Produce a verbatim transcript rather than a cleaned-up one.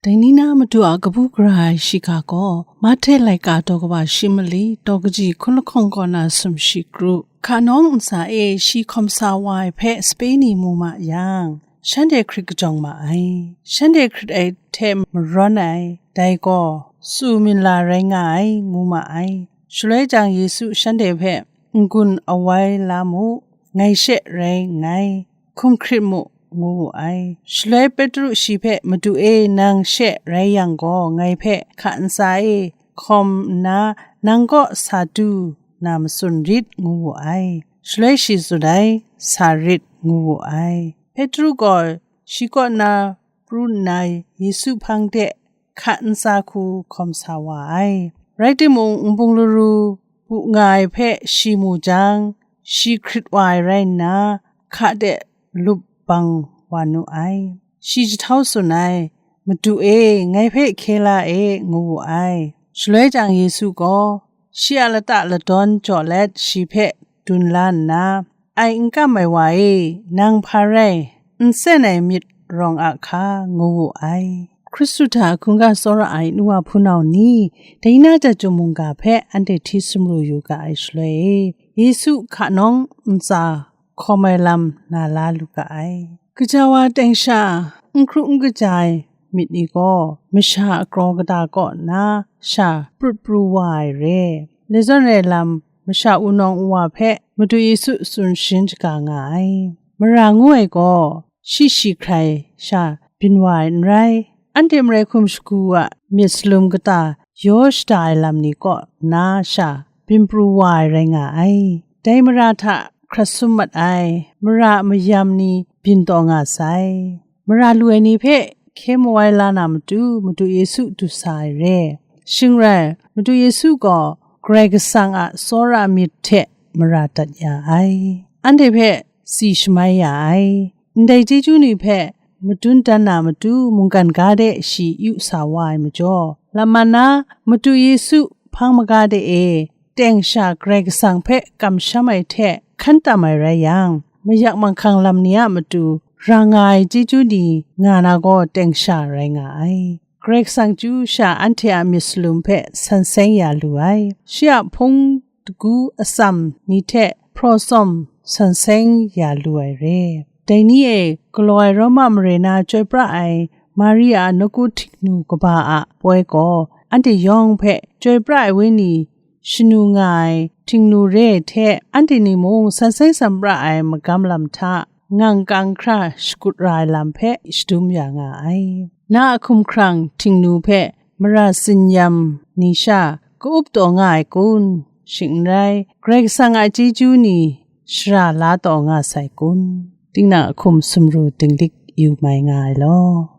Dai ni na Madu a kabu gara ai shiga gaw, Mahte laika daw kaba shi mali, daw kaji hkun lahkawng kaw na sumshi kru, hka nawng ntsa e shi hkawm sa wa ai hpe sape ni mu ma yang, shanhte hkrit kajawng ma ai. Shanhte hkrit ai hte marawn ai, dai gaw, tsu minla rai nga ai, ngu ma ai. Shaloi jang Yesu shanhte hpe, "N-gun awai la mu, ngai she rai nngai, hkum hkrit mu," ngu wu ai. Shaloi Petru shi hpe, "Madu e, nang she rai yang gaw, ngai hpe hka ntsa e hkawm nna, nang kaw sa du na matsun rit," ngu wu ai. Shaloi shi tsun ai, "Sa rit," ngu wu ai. Petru gaw shi kaw na pru nna Yesu hpang de hka ntsa hku hkawm sa wa ai. Rai timung, nbung laru bu nga ai hpe shi mu jang, shi hkrit wa ai rai nna, hka de lup bang wa nu ai. Shi jahtau tsun ai, "Madu e, ngai hpe hkye la e," ngu wu ai. Shaloi jang Yesu gaw, shi a lata ladawn jaw let shi hpe dun la nna, "Ai n kam ai wa e, nang hpa rai, n sen ai myit rawng a hka," ngu wu ai. Hkristu hta hkungga tsawra ai nu wa hpunau ni, dai na jat jung mungga hpe anhte hti sumru yu ga ai shaloi e, Yesu hka nawng ntsa hkawm ai lam na la lu ga ai. Kaja wa teng sha n hkru n kaja ai myit ni gaw, masha a kraw kata kaw nna sha prut pru wa ai re. Loi zawn rai lam, masha wunawng wuwa hpe Madu Yesu tsun sharin shaga nga ai. Mara ngu ai gaw, shi shi hkrai sha byin wa ai n rai. Anhte marai hkum shagu a myit salum kata yaw shada ai lam ni kaw na sha byin pru wa ai rai nga ai. Dai mara hta hkrat sum mat ai mara a mayam ni byin taw nga sai. Mara lu ai ni hpe hkye mawai la na matu, Madu Yesu du sa ai re. Shing rai, Madu Yesu gaw Karai Kasang a tsawra myit hte mara dat ya ai. Anhte hpe si shamai ya ai. Ndai chyeju ni hpe madun dan na matu mungkan ga de shi yu sa wa ai majaw, lam man na, Madu Yesu hpang maga de e teng sha Karai Kasang hpe kamsham ai hte hkan tam ai rai yang, mayak manghkang lam ni a matu ra nga ai chyeju ni nga na gaw teng sha rai nga ai. Karai Kasang chyu sha anhte a myit salum hpe san seng ya lu ai. Shi a hpung dagu atsam ni hte hpraw tsawm san seng ya lu ai re. Dai ni e galaw ai Roma mare na chyoi pra ai Maria a nawku htingnu kaba a poi gaw, anhte yawng hpe chyoi pra ai wenyi shanu nga ai htingnu re ai hte, anhte ni mung san seng san pra ai magam lam hta ngang kang hkra shakut ra ai lam hpe shadum ya nga ai. Na a hkumhkrang htingnu hpe mara tsinyam ni sha ka-up taw nga ai kun? Shing n rai, Karai Kasang a chyeju ni shara la taw nga sai kun? Tinang a hkum sumru dinglik yu mai nga ai law.